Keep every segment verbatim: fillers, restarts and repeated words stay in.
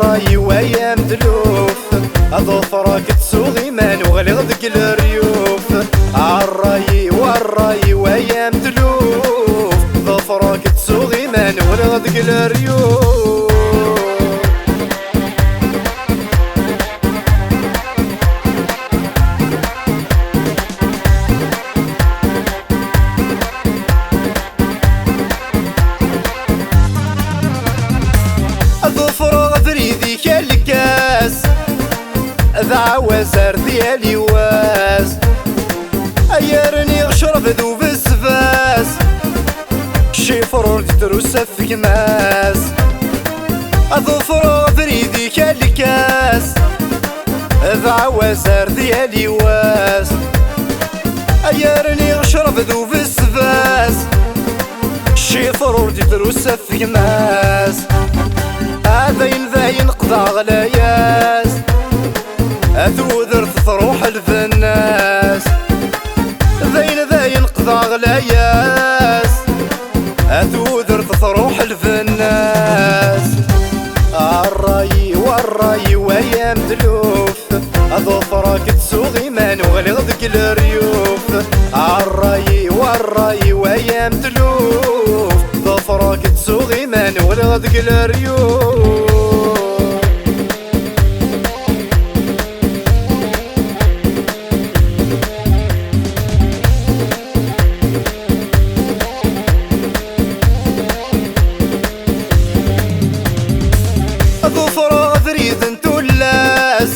Ṛṛay-iw ay amedluf, ad ḍefreɣ-k tsuɣ iman-iw ɣliɣ deg leryuf. Ṛṛay-iw, ṛṛay-iw ay amedluf, ḍefreɣ-k tsuɣ iman-iw ɣliɣ deg leryuf. Ad ḍefreɣ abrid-ik a lgaz, d ɛawaz ar d yal iwas. Ay rniɣ ccrab d ubesbas, ccifr ur d-drus ɣef gma-s. Ad ḍefreɣ abrid-ik a lgaz, d ɛawaz ar d yal iwas. Ay rniɣ ccrab d ubesbas, ccifr ur d-drus ɣef gma-s. A dayen dayen qḍeɣ layas, a tudert truḥ lbennas. Dayen dayen qḍeɣ layas, a tudert truḥ lbennas. Ṛṛay-iw, ṛṛay-iw ay amedluf, ad ḍefreɣ-k tsuɣ iman-iw ɣliɣ deg leryuf. Ṛṛay-iw, ṛṛay-iw ay amedluf, ḍefreɣ-k tsuɣ iman-iw ɣliɣ deg leryuf. Ad ḍefreɣ abrid n tullas,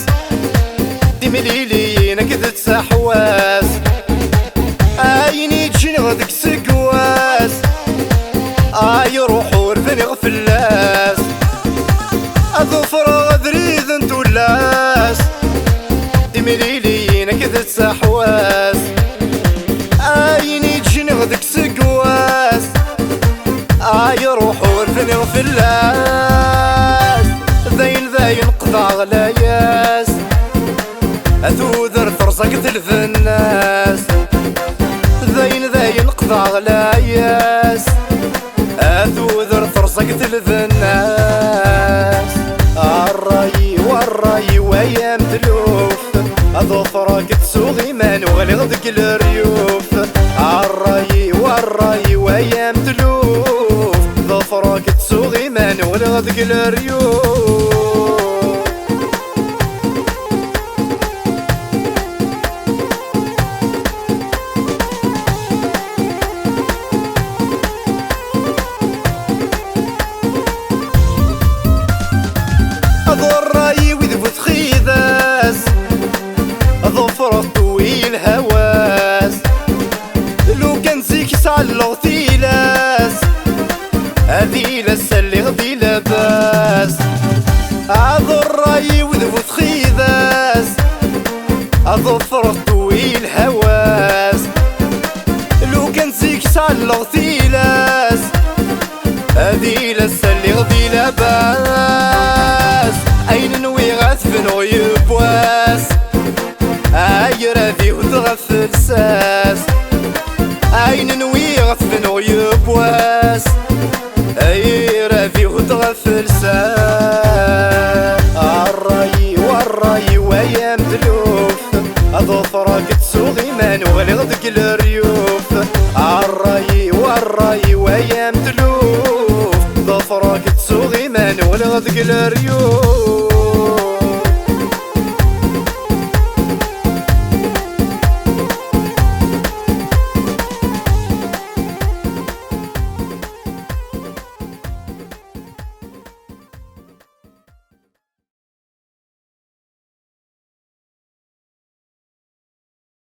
timliliyin akked tsaḥwas. Ayen i ǧǧineɣ deg segwas, ay ruḥ ur bniɣ fell-as. Ad ḍefreɣ abrid n tullas, timliliyin akked tsaḥwas. Ayen i ǧǧineɣ deg segwas, ay ruḥ ur bniɣ fell-as. Dayen dayen qḍeɣ layas, a tudert terẓa-k d lbennas. Dayen dayen qḍeɣ layas, a tudert terẓa-k d lbennas. Ṛṛay-iw, ṛṛay-iw ay amedluf, ad ḍefreɣ-k tsuɣ iman-iw ɣliɣ deg leryuf. Ṛṛay-iw, ṛṛay-iw ay amedluf, ḍefreɣ-k tsuɣ iman-iw ɣliɣ deg leryuf. Ad ṛṛay-iw d bu txidas, ḍefreɣ-t wi lhawas. Lukan zik sɛelleɣ tilas, ad ilas alliɣ di labas. Ad ṛṛay-iw d bu txidas, ad ḍefreɣ-t wi lhawas. Lukan zik sɛelleɣ tilas, ad ilas alliɣ di labas. Ayen nwiɣ ad fnuɣ yiwwas, ayer ad ihut ɣef lsas. Ayen nwiɣ ad fnuɣ yiwwas, ayer ad ihut ɣef lsas. Ṛṛay-iw, ṛṛay-iw ay amedluf, ad ḍefreɣ-k tsuɣ iman-iw ɣliɣ deg leryuf. Ṛṛay-iw, ṛṛay-iw ay amedluf, ḍefreɣ-k tsuɣ iman-iw ɣliɣ deg leryuf.